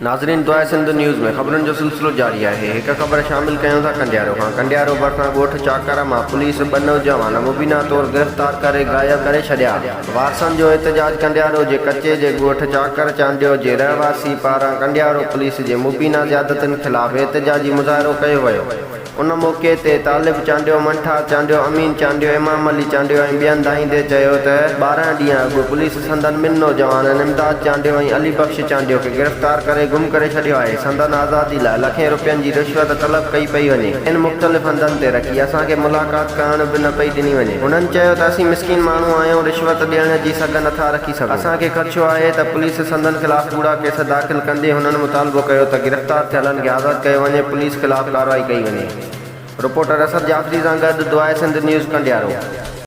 ناظرين دعاء سنڌ نيوز ۾ خبرن جو سلسلو جاري آهي هڪ خبر شامل ڪيون ٿا ڪنڊيارو کان ڪنڊيارو ڀرسان ڳوٺ چاڪر مان پوليس ٻه نوجوان مبينا طور گرفتار ڪري غائب ڪري ڇڏيا وارثن جو احتجاج ڪنڊيارو جي ڪچي جي ڳوٺ چاڪر چانڊيو جي رهواسي پاران ڪنڊيارو پوليس جي مبينا زيادتين خلاف احتجاجي مظاهرو ڪيو ويو. ان موقعي تي طالب چانڊيو، منٺار چانڊيو، امين چانڊيو، امام علي چانڊيو ۽ ٻين دانهيندي چيو ته 12 ڏينهن اڳ پوليس سندن ٻن نوجوانن امداد چانڊيو ۽ علي بخش چانڊيو کي گرفتار ڪري گم ڪري ڇڏيو آهي، سندن آزادي لاء لکين رپين جي رشوت طلب ڪئي پئي وڃي، کين مختلف هنڌن تي رکي اسان کي ملاقات ڪرڻ به نه پئي ڏني وڃي. هنن چيو ته اسين مسڪين ماڻهو آهيون، رشوت ڏيڻ جي سگهه نٿا رکي سگهون، اسان کي خدشو آهي ته پوليس سندن خلاف ڪوڙا ڪيس داخل ڪندي، هنن مطالبو ڪيو ته گرفتار ٿيلن کي آزاد ڪيو وڃي، پوليس خلاف ڪارروائي ڪئي وڃي. رپورٽر اسد جعفري سان گڏ دعاء سنڌ نيوز ڪنڊيارو.